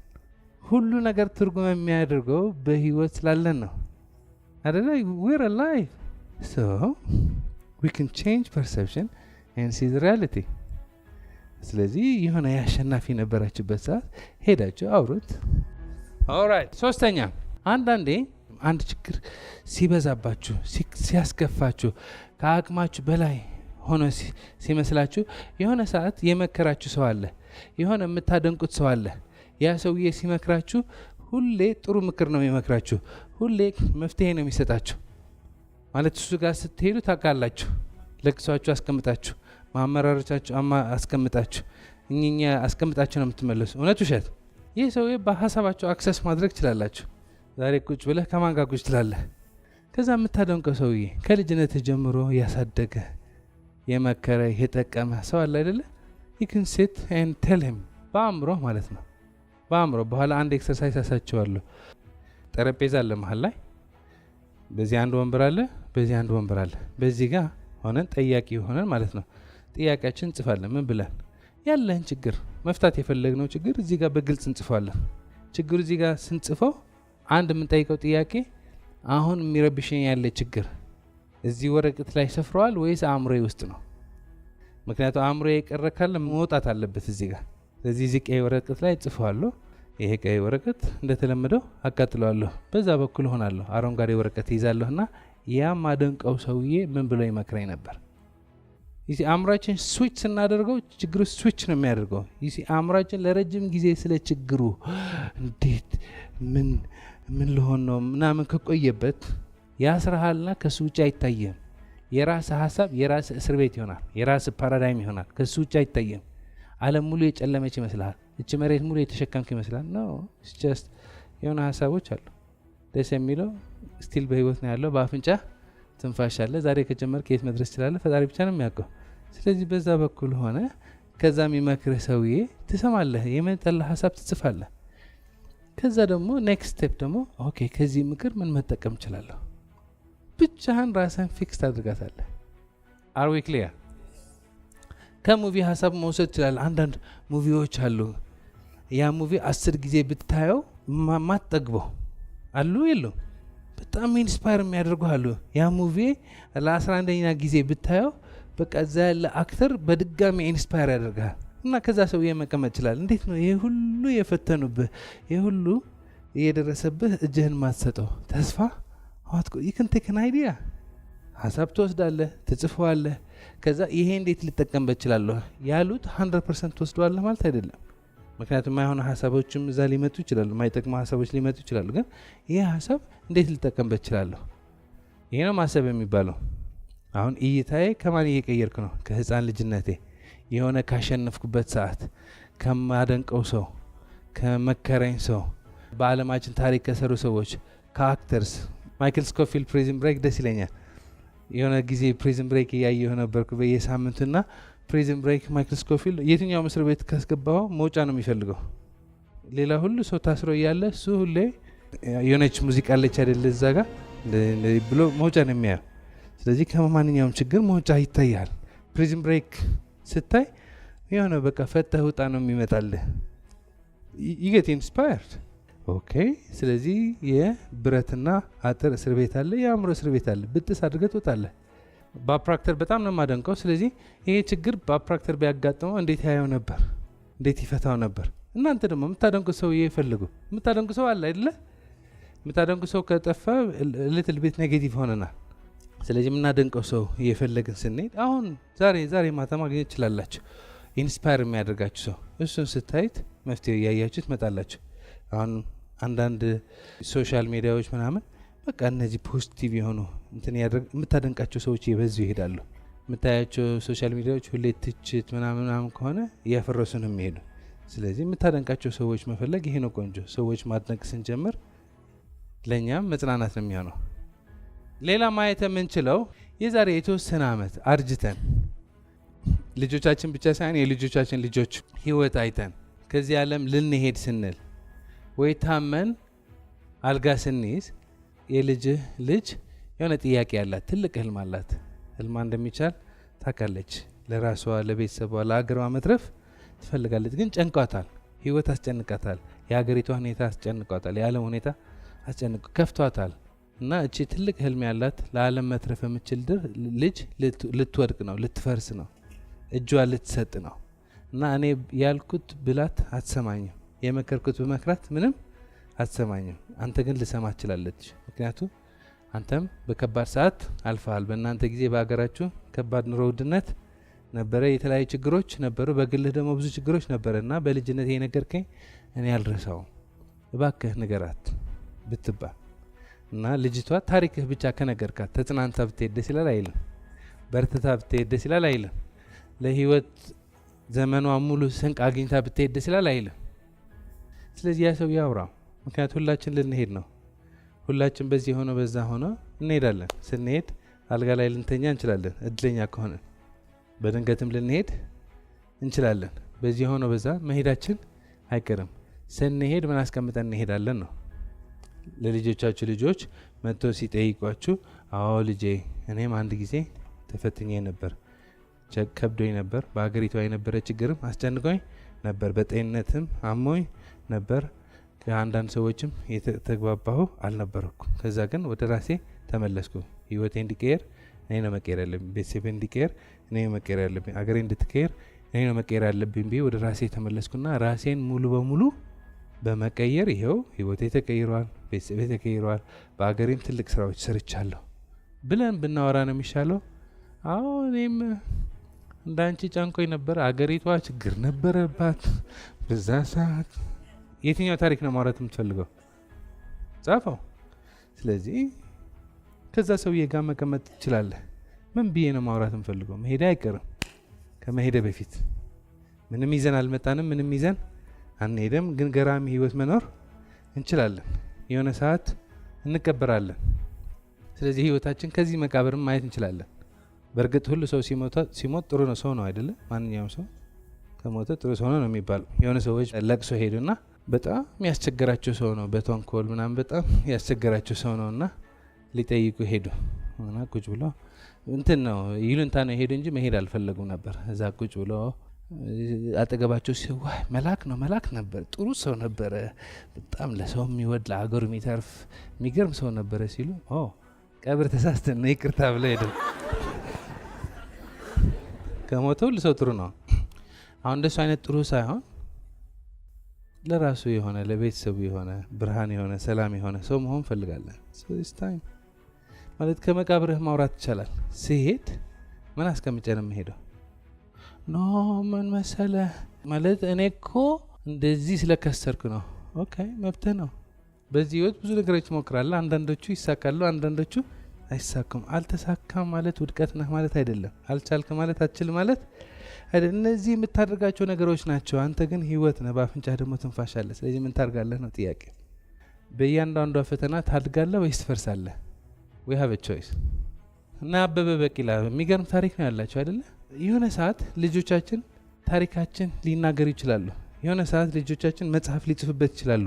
ሁሉ ነገር ትርጉም የሚያደርገው በህይወት ስላለን ነው አደለ? We're alive, so we can change perception and see reality። ስለዚህ የሆነ የአሸናፊ የነበራችሁበት ሰዓት ሄዳችሁ አውሩት። Alright፣ ሶስተኛ፣ አንዳንዴ አንድ ችግር ሲበዛባችሁ፣ ሲያስከፋችሁ፣ ከአቅማችሁ በላይ ሆኖ ሲመስላችሁ የሆነ ሰዓት የመከራችሁ ሰው አለ፣ የሆነ የምታደንቁት ሰው አለ። ያ ሰውዬ ሲመክራችሁ ሁሌ ጥሩ ምክር ነው የሚመክራችሁ፣ ሁሌ መፍትሄ ነው የሚሰጣችሁ። ማለት እሱ ጋር ስትሄዱ ታውቃላችሁ፣ ለቅሷችሁ አስቀምጣችሁ፣ ማመራሮቻችሁ አስቀምጣችሁ፣ እኝኛ አስቀምጣችሁ ነው የምትመለሱ። እውነት ውሸት? ይህ ሰውዬ በሀሳባችሁ access ማድረግ ትችላላችሁ። ዛሬ ቁጭ ብለህ ከማን ጋር ቁጭ ትላለህ? ከዛ የምታደንቀው ሰውዬ ከልጅነት ጀምሮ ያሳደገ፣ የመከረ፣ የጠቀመ ሰው አለ አይደለ? You can sit and tell him በአእምሮ ማለት ነው። በአእምሮ በኋላ አንድ exercise አሳያችኋለሁ። ጠረጴዛ አለ መሀል ላይ፣ በዚህ አንድ ወንበር አለ፣ በዚህ አንድ ወንበር አለ። በዚህ ጋር ሆነን ጠያቂ ሆነን ማለት ነው። ጥያቄያችን እንጽፋለን። ምን ብለን? ያለህን ችግር፣ መፍታት የፈለግነው ችግር እዚህ ጋር በግልጽ እንጽፋለን። ችግሩ እዚህ ጋር ስንጽፈው አንድ የምንጠይቀው ጥያቄ፣ አሁን የሚረብሸኝ ያለ ችግር እዚህ ወረቀት ላይ ሰፍረዋል ወይስ አእምሮዬ ውስጥ ነው? ምክንያቱም አእምሮዬ የቀረ ካለ መውጣት አለበት እዚህ ጋር። ስለዚህ እዚህ ቀይ ወረቀት ላይ ጽፈዋለሁ። ይሄ ቀይ ወረቀት እንደተለመደው አቃጥለዋለሁ። በዛ በኩል ሆናለሁ። አረንጓዴ ወረቀት ይዛለሁና ያ ማደንቀው ሰውዬ ምን ብሎ ይመክረኝ ነበር? You see፣ አእምሯችን switch ስናደርገው ችግሩ switch ነው የሚያደርገው። You see፣ አእምሯችን ለረጅም ጊዜ ስለ ችግሩ እንዴት ምን ምን ልሆን ነው ምናምን ከቆየበት ያስረሃልና ከሱ ውጭ አይታየም። የራስ ሀሳብ የራስ እስር ቤት ይሆናል። የራስ paradigm ይሆናል። ከሱ ውጭ አይታየም። ዓለም ሙሉ የጨለመች ይመስልሃል። እች መሬት ሙሉ የተሸከምክ ይመስላል። No, just የሆነ ሀሳቦች አሉ። ደስ የሚለው still በህይወት ነው ያለው። በአፍንጫ ትንፋሽ አለ። ዛሬ ከጀመርክ የት መድረስ ትችላለህ? ፈጣሪ ብቻ ነው የሚያውቀው። ስለዚህ በዛ በኩል ሆነ ከዛ የሚመክርህ ሰውዬ ትሰማለህ። የመጣልህ ሀሳብ ትጽፋለህ። ከዛ ደግሞ next step ደግሞ okay ከዚህ ምክር ምን መጠቀም እችላለሁ? ብቻህን ራስህን fix ታድርጋታለህ። Are we clear? ከ movie ሀሳብ መውሰድ ትችላለህ። አንዳንድ movie ዎች አሉ። ያ movie 10 ጊዜ ብታየው ማትጠግበው አሉ የሉም? በጣም inspire የሚያደርጉ አሉ። ያ movie ለ11ኛ ጊዜ ብታየው በቃ እዛ ያለ actor በድጋሚ inspire ያደርግሃል እና ከዛ ሰውዬ መቀመጥ ይችላል። እንዴት ነው ይህ ሁሉ የፈተኑብህ፣ ይህ ሁሉ እየደረሰብህ እጅህን ማትሰጠው፣ ተስፋ? You can take an idea፣ ሀሳብ ትወስዳለህ፣ ትጽፈዋለህ። ከዛ ይሄ እንዴት ልጠቀምበት እችላለሁ ያሉት 100% ትወስደዋለህ ማለት አይደለም። ምክንያቱም የማይሆኑ ሀሳቦችም እዛ ሊመጡ ይችላሉ፣ የማይጠቅሙ ሀሳቦች ሊመጡ ይችላሉ። ግን ይህ ሀሳብ እንዴት ልጠቀምበት እችላለሁ? ይሄ ነው ማሰብ የሚባለው። አሁን እይታዬ ከማን እየቀየርኩ ነው? ከህፃን ልጅነቴ የሆነ ካሸነፍኩበት ሰዓት፣ ከማደንቀው ሰው፣ ከመከረኝ ሰው፣ በዓለማችን ታሪክ ከሰሩ ሰዎች፣ ከ actors። ማይክል ስኮፊልድ Prison Break ደስ ይለኛል። የሆነ ጊዜ Prison Break እያየሁ ነበርኩ በየሳምንቱና Prison Break ማይክል ስኮፊልድ የትኛውም እስር ቤት ካስገባው መውጫ ነው የሚፈልገው። ሌላ ሁሉ ሰው ታስሮ እያለ እሱ ሁሌ የሆነች ሙዚቃ አለች አይደለ እዛ ጋ ብሎ መውጫ ነው የሚያየው። ስለዚህ ከማንኛውም ችግር መውጫ ይታያል። Prison Break ስታይ የሆነ በቃ ፈተህ ውጣ ነው የሚመጣልህ። You get inspired። Okay። ስለዚህ የብረትና አጥር እስር ቤት አለ፣ የአእምሮ እስር ቤት አለ። ብጥስ አድርገህ ትወጣለህ። ቦብ ፕሮክተር በጣም ነው የማደንቀው። ስለዚህ ይሄ ችግር ቦብ ፕሮክተር ቢያጋጥመው እንዴት ያየው ነበር? እንዴት ይፈታው ነበር? እናንተ ደግሞ የምታደንቁ ሰው ይፈልጉ። የምታደንቁ ሰው አለ አይደለ? የምታደንቁ ሰው ከጠፋ little bit negative ሆነናል። ስለዚህ የምናደንቀው ሰው እየፈለግን ስንሄድ አሁን ዛሬ ዛሬ ማታ ማግኘት ትችላላችሁ። Inspire የሚያደርጋችሁ ሰው፣ እሱን ስታዩት መፍትሄ እያያችሁ ትመጣላችሁ። አሁን አንዳንድ social media ዎች ምናምን በቃ እነዚህ positive የሆኑ እንትን የምታደንቃቸው ሰዎች እየበዙ ይሄዳሉ። የምታያቸው social media ዎች ሁሌ ትችት ምናምን ምናምን ከሆነ እያፈረሱ ነው የሚሄዱ። ስለዚህ የምታደንቃቸው ሰዎች መፈለግ ይሄ ነው ቆንጆ። ሰዎች ማድነቅ ስንጀምር ለእኛም መጽናናት ነው የሚሆነው። ሌላ ማየት የምንችለው የዛሬ የተወሰነ ዓመት አርጅተን ልጆቻችን ብቻ ሳይሆን የልጆቻችን ልጆች ህይወት አይተን ከዚህ ዓለም ልንሄድ ስንል ወይ ታመን አልጋ ስንይዝ የልጅህ ልጅ የሆነ ጥያቄ አላት፣ ትልቅ ህልም አላት። ህልማ እንደሚቻል ታውቃለች። ለራሷ፣ ለቤተሰቧ፣ ለሀገሯ መትረፍ ትፈልጋለች። ግን ጨንቋታል። ህይወት አስጨንቃታል። የሀገሪቷ ሁኔታ አስጨንቋታል። የዓለም ሁኔታ አስጨንቆ ከፍቷታል። እና እቺ ትልቅ ህልም ያላት ለዓለም መትረፍ የምትችል ልጅ ልትወድቅ ነው፣ ልትፈርስ ነው፣ እጇ ልትሰጥ ነው። እና እኔ ያልኩት ብላት አትሰማኝም፣ የመከርኩት ብመክራት ምንም አትሰማኝም። አንተ ግን ልሰማ ትችላለች። ምክንያቱም አንተም በከባድ ሰዓት አልፈሃል። በእናንተ ጊዜ በሀገራችሁ ከባድ ኑሮ ውድነት ነበረ፣ የተለያዩ ችግሮች ነበሩ። በግልህ ደግሞ ብዙ ችግሮች ነበረ እና በልጅነት የነገርከኝ እኔ አልረሳውም፣ እባክህ ንገራት ብትባል እና ልጅቷ ታሪክህ ብቻ ከነገርካት ተጽናንታ ብትሄድ ደስ ይላል አይልም? በርትታ ብትሄድ ደስ ይላል አይልም? ለህይወት ዘመኗ ሙሉ ስንቅ አግኝታ ብትሄድ ደስ ይላል አይልም? ስለዚህ ያ ሰው ያውራ። ምክንያቱ ሁላችን ልንሄድ ነው። ሁላችን በዚህ ሆኖ በዛ ሆኖ እንሄዳለን። ስንሄድ አልጋ ላይ ልንተኛ እንችላለን፣ እድለኛ ከሆነ በድንገትም ልንሄድ እንችላለን። በዚህ ሆኖ በዛ መሄዳችን አይቀርም። ስንሄድ ምን አስቀምጠን እንሄዳለን ነው። ለልጆቻችሁ ልጆች መጥተው ሲጠይቋችሁ፣ አዎ ልጄ፣ እኔም አንድ ጊዜ ተፈትኜ ነበር፣ ከብዶኝ ነበር፣ በሀገሪቷ የነበረ ችግርም አስጨንቆኝ ነበር፣ በጤንነትም አሞኝ ነበር፣ ከአንዳንድ ሰዎችም የተግባባሁ አልነበረኩም። ከዛ ግን ወደ ራሴ ተመለስኩ። ህይወቴ እንዲቀየር እኔ ነው መቀየር ያለብኝ፣ ቤተሰቤ እንዲቀየር እኔ ነው መቀየር ያለብኝ፣ አገሬ እንድትቀየር እኔ ነው መቀየር ያለብኝ ብዬ ወደ ራሴ ተመለስኩና ራሴን ሙሉ በሙሉ በመቀየር ይኸው ህይወቴ ተቀይሯል፣ ቤተሰቤ ተቀይሯል፣ በአገሬም ትልቅ ስራዎች ሰርቻለሁ ብለን ብናወራ ነው የሚሻለው። አዎ፣ እኔም እንዳንቺ ጨንቆኝ ነበር፣ አገሪቷ ችግር ነበረባት በዛ ሰዓት። የትኛው ታሪክ ነው ማውራት የምትፈልገው? ጻፈው። ስለዚህ ከዛ ሰውዬ ጋር መቀመጥ ትችላለህ። ምን ብዬ ነው ማውራት የምፈልገው? መሄድ አይቀርም። ከመሄደ በፊት ምንም ይዘን አልመጣንም፣ ምንም ይዘን አንሄድም። ግን ገራሚ ህይወት መኖር እንችላለን። የሆነ ሰዓት እንቀበራለን። ስለዚህ ህይወታችን ከዚህ መቃብርም ማየት እንችላለን። በእርግጥ ሁሉ ሰው ሲሞት ጥሩ ነው ሰው ነው አይደለ? ማንኛውም ሰው ከሞተ ጥሩ ሰው ነው የሚባለው። የሆነ ሰዎች ለቅሶ ሄዱና በጣም ያስቸገራቸው ሰው ነው፣ በተንኮል ምናምን በጣም ያስቸገራቸው ሰው ነው እና ሊጠይቁ ሄዱ እና ቁጭ ብሎ እንትን ነው ይሉንታ ነው ሄዱ እንጂ መሄድ አልፈለጉም ነበር። እዛ ቁጭ ብሎ አጠገባቸው ሲዋይ መልአክ ነው፣ መልአክ ነበር፣ ጥሩ ሰው ነበረ፣ በጣም ለሰው የሚወድ፣ ለሀገሩ የሚተርፍ የሚገርም ሰው ነበረ ሲሉ፣ ኦ ቀብር ተሳስተን ነው፣ ይቅርታ ብለው ሄዱ። ከሞተ ሁሉ ሰው ጥሩ ነው። አሁን እንደሱ አይነት ጥሩ ሳይሆን ለራሱ የሆነ፣ ለቤተሰቡ የሆነ፣ ብርሃን የሆነ፣ ሰላም የሆነ ሰው መሆን እንፈልጋለን። Time ማለት ከመቃብርህ ማውራት ይቻላል። ስሄድ ምን አስቀምጬ ነው የምሄደው? No፣ ምን መሰለህ፣ ማለት እኔ እኮ እንደዚህ ስለከሰርኩ ነው። Okay፣ መብትህ ነው። በዚህ ህይወት ብዙ ነገሮች ትሞክራለህ። አንዳንዶቹ ይሳካሉ፣ አንዳንዶቹ አይሳኩም። አልተሳካም ማለት ውድቀት ነህ ማለት አይደለም። አልቻልክ ማለት አትችል ማለት አይደለም። እነዚህ የምታደርጋቸው ነገሮች ናቸው። አንተ ግን ህይወት ነህ፣ በአፍንጫህ ደግሞ ትንፋሽ አለ። ስለዚህ ምን ታደርጋለህ ነው ጥያቄ። በእያንዳንዷ ፈተና ታድጋለህ ወይስ ትፈርሳለህ? We have a choice። እና አበበ ቢቂላ የሚገርም ታሪክ ነው ያላቸው አይደለ? የሆነ ሰዓት ልጆቻችን ታሪካችን ሊናገሩ ይችላሉ። የሆነ ሰዓት ልጆቻችን መጽሐፍ ሊጽፉበት ይችላሉ።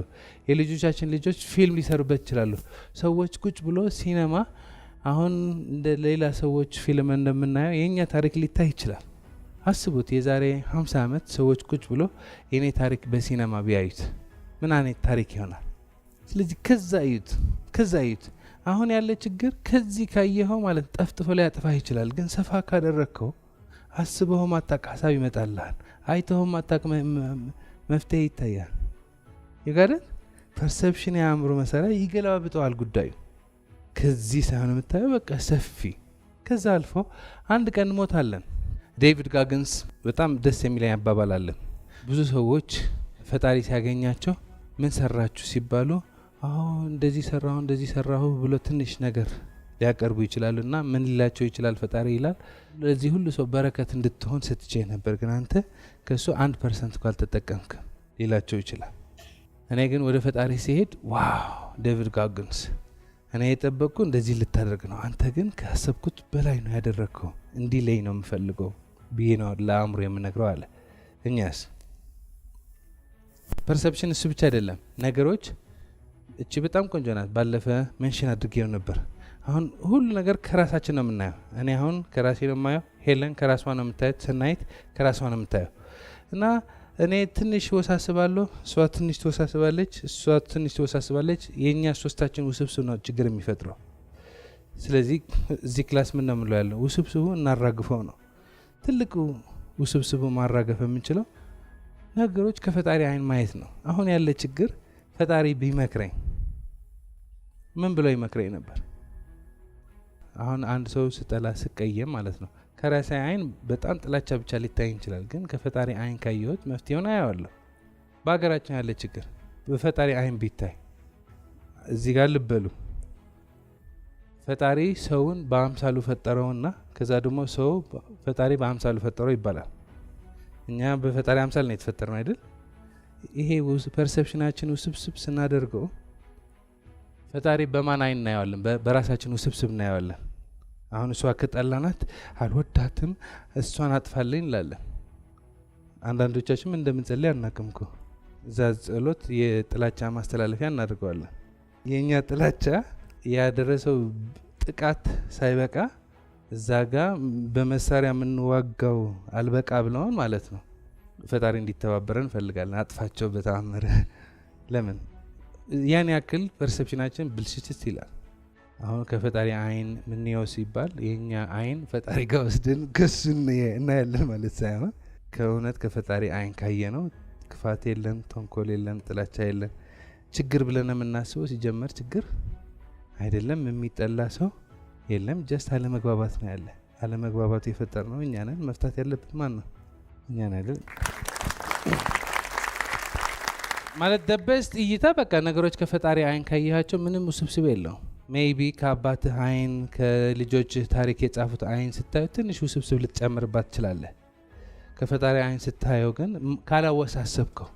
የልጆቻችን ልጆች ፊልም ሊሰሩበት ይችላሉ። ሰዎች ቁጭ ብሎ ሲነማ አሁን እንደ ሌላ ሰዎች ፊልም እንደምናየው የእኛ ታሪክ ሊታይ ይችላል። አስቡት፣ የዛሬ 50 ዓመት ሰዎች ቁጭ ብሎ የኔ ታሪክ በሲነማ ቢያዩት ምን አይነት ታሪክ ይሆናል? ስለዚህ ከዛ እዩት፣ ከዛ እዩት። አሁን ያለ ችግር ከዚህ ካየኸው ማለት ጠፍጥፎ ሊያጠፋህ ይችላል። ግን ሰፋ ካደረግከው አስበኸው ማታቅ ሀሳብ ይመጣልሃል። አይተኸው ማታቅ መፍትሄ ይታያል። You got it? Perception የአእምሮ መሳሪያ ይገለባብጠዋል ጉዳዩ። ከዚህ ሳይሆን የምታየው በቃ ሰፊ። ከዛ አልፎ አንድ ቀን እንሞታለን። ዴቪድ ጋግንስ በጣም ደስ የሚለኝ አባባል አለ። ብዙ ሰዎች ፈጣሪ ሲያገኛቸው ምን ሰራችሁ ሲባሉ አዎ እንደዚህ ሰራሁ፣ እንደዚህ ሰራሁ ብሎ ትንሽ ነገር ሊያቀርቡ ይችላሉ። እና ምን ሊላቸው ይችላል ፈጣሪ? ይላል፣ ለዚህ ሁሉ ሰው በረከት እንድትሆን ሰጥቼ ነበር፣ ግን አንተ ከእሱ 1% እኳ አልተጠቀምክም ሊላቸው ይችላል። እኔ ግን ወደ ፈጣሪ ስሄድ wow ዴቪድ ጋግንስ፣ እኔ የጠበቅኩ እንደዚህ ልታደርግ ነው፣ አንተ ግን ካሰብኩት በላይ ነው ያደረግከው፣ እንዲለኝ ነው የምፈልገው ብዬ ነው ለአእምሮ የምነግረው አለ። እኛስ perception እሱ ብቻ አይደለም። ነገሮች እቺ በጣም ቆንጆ ናት። ባለፈ mention አድርጌው ነበር። አሁን ሁሉ ነገር ከራሳችን ነው የምናየው። እኔ አሁን ከራሴ ነው የማየው። ሄለን ከራሷ ነው የምታየው። ሰናይት ከራሷ ነው የምታየው። እና እኔ ትንሽ ወሳስባለሁ፣ እሷ ትንሽ ትወሳስባለች፣ እሷ ትንሽ ትወሳስባለች። የእኛ ሶስታችን ውስብስብ ነው ችግር የሚፈጥረው። ስለዚህ እዚህ class ምን ነው የምለው ያለው ውስብስቡ እናራግፈው ነው። ትልቁ ውስብስቡ ማራገፍ የምንችለው ነገሮች ከፈጣሪ አይን ማየት ነው። አሁን ያለ ችግር ፈጣሪ ቢመክረኝ ምን ብሎ ይመክረኝ ነበር? አሁን አንድ ሰው ስጠላ ስቀየም ማለት ነው፣ ከራሴ አይን በጣም ጥላቻ ብቻ ሊታይ ይችላል። ግን ከፈጣሪ አይን ካየሁት መፍትሄውን አየዋለሁ። በሀገራችን ያለ ችግር በፈጣሪ አይን ቢታይ፣ እዚህ ጋር ልበሉ፣ ፈጣሪ ሰውን በአምሳሉ ፈጠረውና ከዛ ደግሞ ሰው ፈጣሪ በአምሳሉ ፈጠረው ይባላል። እኛ በፈጣሪ አምሳል ነው የተፈጠርነው አይደል? ይሄ perception ኣችን ውስብስብ ስናደርገው ፈጣሪ በማን አይን እናየዋለን? በራሳችን ውስብስብ እናየዋለን። አሁን እሷ ከጠላናት አልወዳትም እሷን አጥፋልኝ እንላለን። አንዳንዶቻችን እንደምንጸልይ አናውቅም እኮ። እዛ ጸሎት የጥላቻ ማስተላለፊያ እናደርገዋለን። የእኛ ጥላቻ ያደረሰው ጥቃት ሳይበቃ እዛ ጋ በመሳሪያ የምንዋጋው አልበቃ ብለውን ማለት ነው። ፈጣሪ እንዲተባበረን እንፈልጋለን። አጥፋቸው በተአምር። ለምን ያን ያክል perception ኣችን ብልሽትት ይላል። አሁን ከፈጣሪ አይን ምንየው ሲባል የኛ አይን ፈጣሪ ጋር ወስደን ከሱ እናያለን ማለት ሳይሆን ከእውነት ከፈጣሪ አይን ካየነው ክፋት የለም፣ ተንኮል የለም፣ ጥላቻ የለም። ችግር ብለን የምናስበው ሲጀመር ችግር አይደለም። የሚጠላ ሰው የለም። Just አለመግባባት ነው ያለ። አለመግባባቱ የፈጠርነው እኛ ነን። መፍታት ያለብን ማን ነው? እኛ ነን አይደል? ማለት the best እይታ በቃ ነገሮች ከፈጣሪ አይን ካየሃቸው ምንም ውስብስብ የለውም። Maybe ከአባትህ አይን፣ ከልጆችህ ታሪክ የጻፉት አይን ስታዩ ትንሽ ውስብስብ ልትጨምርባት ትችላለህ። ከፈጣሪ አይን ስታየው ግን ካላወሳሰብከው፣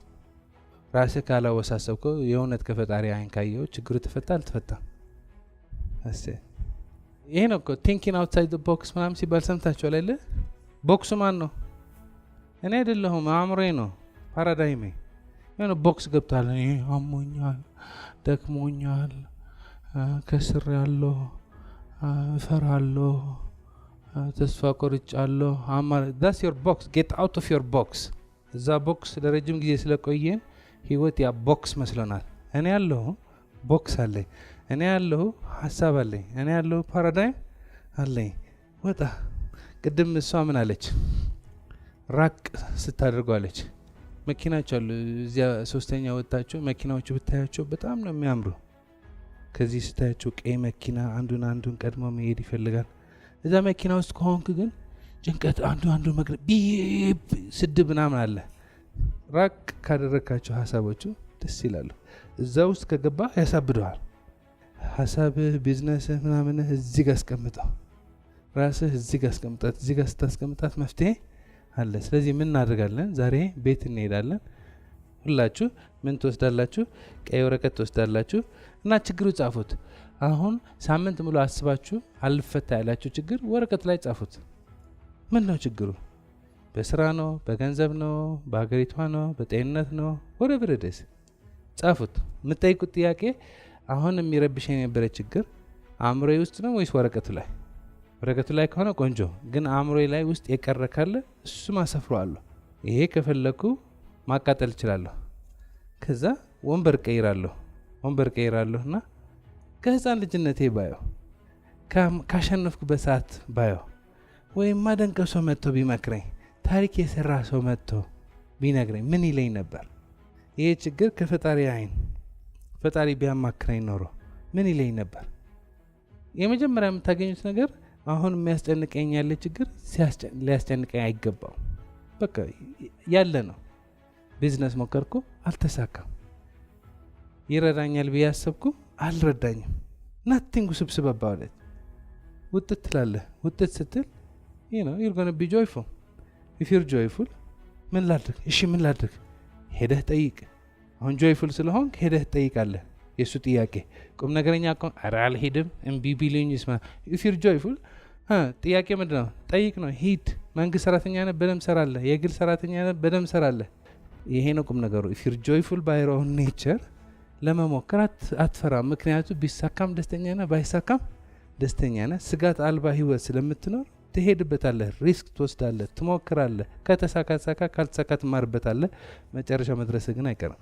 ራስህ ካላወሳሰብከው፣ የእውነት ከፈጣሪ አይን ካየው ችግሩ ተፈታ አልተፈታም? ይሄ ነው እኮ thinking outside box ምናምን ሲባል ሰምታችኋል አይደለ? Box ኡ ማን ነው? እኔ አይደለሁም፣ አእምሮዬ ነው። Paradigm ኤ የሆነ box ገብቷል። እኔ አሞኛል፣ ደክሞኛል፣ ከስሬያለሁ፣ እፈራለሁ፣ ተስፋ ቆርጫለሁ። That's your box. Get out of your box። እዛ box ለረጅም ጊዜ ስለቆየን ህይወት ያ box መስሎናል። እኔ ያለሁ box አለኝ፣ እኔ ያለሁ ሀሳብ አለኝ፣ እኔ ያለሁ paradigm አለኝ። ወጣ። ቅድም እሷ ምን አለች? ራቅ ስታደርጓለች። መኪናዎች አሉ እዚያ ሶስተኛ ወጣቸው መኪናዎቹ ብታያቸው በጣም ነው የሚያምሩ። ከዚህ ስታያቸው ቀይ መኪና አንዱን አንዱን ቀድሞ መሄድ ይፈልጋል። እዛ መኪና ውስጥ ከሆንክ ግን ጭንቀት፣ አንዱ አንዱ መግረ beep፣ ስድብ ምናምን አለ። ራቅ ካደረግካቸው ሀሳቦቹ ደስ ይላሉ። እዛ ውስጥ ከገባ ያሳብደዋል። ሀሳብህ፣ ቢዝነስህ፣ ምናምንህ እዚህ ጋር አስቀምጠው፣ ራስህ እዚህ ጋር አስቀምጣት። እዚህ ጋር ስታስቀምጣት መፍትሄ አለ። ስለዚህ ምን እናደርጋለን? ዛሬ ቤት እንሄዳለን። ሁላችሁ ምን ትወስዳላችሁ? ቀይ ወረቀት ትወስዳላችሁ እና ችግሩ ጻፉት። አሁን ሳምንት ሙሉ አስባችሁ አልፈታ ያላችሁ ችግር ወረቀት ላይ ጻፉት። ምን ነው ችግሩ? በስራ ነው? በገንዘብ ነው? በሀገሪቷ ነው? በጤንነት ነው? Whatever it is ጻፉት። የምትጠይቁት ጥያቄ አሁን የሚረብሸኝ የነበረ ችግር አእምሮዬ ውስጥ ነው ወይስ ወረቀቱ ላይ? ወረቀቱ ላይ ከሆነ ቆንጆ፣ ግን አእምሮዬ ላይ ውስጥ የቀረ ካለ እሱም አሰፍረዋለሁ። ይሄ ከፈለኩ ማቃጠል እችላለሁ። ከዛ ወንበር ቀይራለሁ። ወንበር ቀይራለሁ እና ከህፃን ልጅነቴ ባየው፣ ካሸነፍኩበት ሰዓት ባየው፣ ወይም ማደንቀው ሰው መጥቶ ቢመክረኝ፣ ታሪክ የሰራ ሰው መጥቶ ቢነግረኝ ምን ይለኝ ነበር? ይሄ ችግር ከፈጣሪ አይን ፈጣሪ ቢያማክረኝ ኖሮ ምን ይለኝ ነበር? የመጀመሪያ የምታገኙት ነገር አሁን የሚያስጨንቀኝ ያለ ችግር ሊያስጨንቀኝ አይገባም። በቃ ያለ ነው። ቢዝነስ ሞከርኩ፣ አልተሳካም። ይረዳኛል ብዬ አሰብኩ፣ አልረዳኝም። Nothing ውስብስብ about it። ውጥት ትላለህ። ውጥት ስትል you're gonna be joyful. If you're joyful፣ ምን ላድርግ? እሺ ምን ላድርግ? ሄደህ ጠይቅ። አሁን joyful ስለሆንክ ሄደህ ትጠይቃለህ። የእሱ ጥያቄ ቁም ነገረኛ ከሆንክ ኧረ አልሄድም፣ እምቢ ቢሉኝስ? If you're joyful ጥያቄ ምንድን ነው? ጠይቅ ነው። ሂድ። መንግስት ሰራተኛ ነህ፣ በደንብ ሰራለህ። የግል ሰራተኛ ነህ፣ በደንብ ሰራለህ። ይሄ ነው ቁም ነገሩ። If you're joyful by your own nature ለመሞከር አትፈራም። ምክንያቱ ቢሳካም ደስተኛ ነህ፣ ባይሳካም ደስተኛ ነህ። ስጋት አልባ ህይወት ስለምትኖር ትሄድበታለህ፣ risk ትወስዳለህ፣ ትሞክራለህ። ከተሳካ ተሳካ፣ ካልተሳካ ትማርበታለህ። መጨረሻ መድረስ ግን አይቀርም።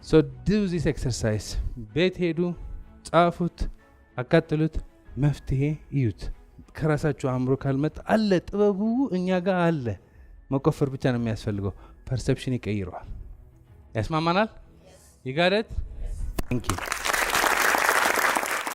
So do this exercise። ቤት ሄዱ፣ ጻፉት፣ አቃጥሉት፣ መፍትሄ እዩት። ከራሳችሁ አእምሮ ካልመጣ አለ፣ ጥበቡ እኛ ጋር አለ። መቆፈር ብቻ ነው የሚያስፈልገው። Perception ይቀይረዋል። ያስማማናል? You got it? Thank you.